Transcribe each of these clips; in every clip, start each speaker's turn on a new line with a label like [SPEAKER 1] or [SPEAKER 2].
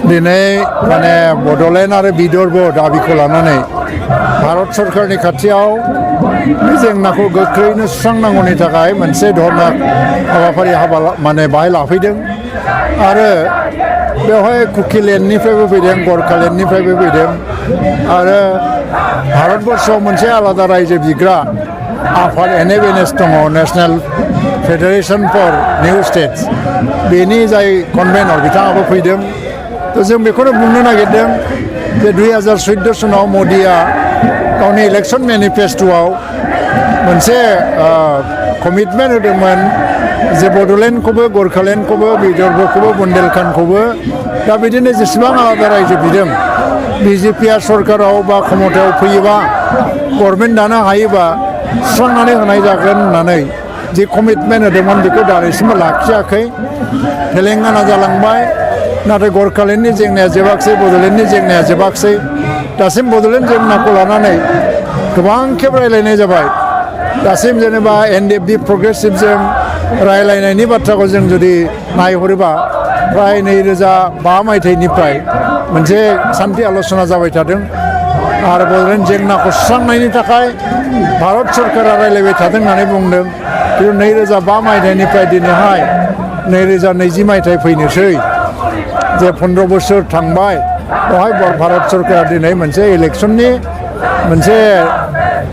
[SPEAKER 1] दिनै माने बड'लेण्ड आरो बिदर्भ दाबिखौ लानानै भारत सरकारनि खाथियाव बे जेंनाखौ गोख्रैनो सुस्रांनांगौनि थाखाय मोनसे धरना हाबाफारि माने बाहाय लाफैदों आरो बेवहाय कुकिलेण्डनिफ्रायबो फैदों गरखालेण्डनिफ्रायबो फैदों आरो भारतबर्षआव मोनसे आलादा रायजो बिग्रा आफाद NFNS दङ national federation for new states बेनि जाय कनभेनर बिथाङाबो फैदों तो जों बेखौनो बुंनो नागिरदों जे 2014 सनाव मोदिया गावनि इलेक्शन मेनिफेस्ट'आव मोनसे कमिटमेन्ट होदोंमोन जे बड'लेण्डखौबो गरखालेण्डखौबो बिदर्भखौबो बुन्देलखंडखौबो दा बिदिनो जेसेबां आलादा रायजो बिदों BJPआ सरकाराव बा क्षमतायाव फैयोबा गभर्नमेन्ट दानो हायोबा सुस्रांनानै होनाय जागोन होननानै जे कमिटमेन्ट होदोंमोन बेखौ दासिमबो लाखियाखै तेलेंगाना जालांबाय नाथाय गरखालेण्डनि जेंनाया जोबाखै बड'लेण्डनि जेंनाया जोबाखै दासिम बड'लेण्ड जेंनाखौ लानानै गोबां खेब रायलायनाय जाबाय दासिम जेनेबा NDFB प्रग्रेसिभजों रायलायनायनि बाथ्राखौ जों जुदि नायहरोबा प्राय 2005 मायथाइनिफ्राय मोनसे सान्थि आल'सना जाबाय थादों आरो बड'लेण्ड जेंनाखौ सुस्रांनायनि थाखाय भारत सरकारा रायलायबाय थादों होननानै बुंदों खिन्थु 2005 मायथाइनिफ्राय दिनैहाय 2020 मायथाइ फैनोसै जे 15 बोसोर थांबाय बेवहाय भारत सरकारा दिनै मोनसे इलेक्शननि मोनसे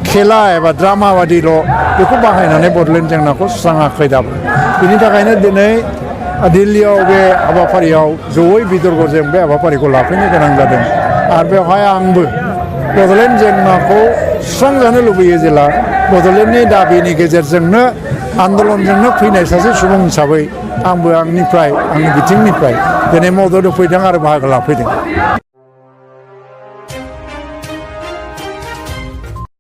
[SPEAKER 1] खेला एबा ड्रामा बादिल' बेखौ बाहायनानै बड'लेण्ड जेंनाखौ सुस्राङाखै दाबो बिनि थाखायनो दिनै दिल्लीयाव बे हाबाफारियाव जयै बिदर्भजों बे हाबाफारिखौ लाफैनो गोनां जादों आरो बेवहाय आंबो बड'लेण्ड जेंनाखौ सुस्रांजानो लुबैयो जेला बड'लेण्डनि दाबिनि गेजेरजोंनो आन्दलनजोंनो फैनाय सासे सुबुं हिसाबै आंबो आंनि बिथिंनिफ्राय दिनै मदद होफैदों आरो बाहागो लाफैदों।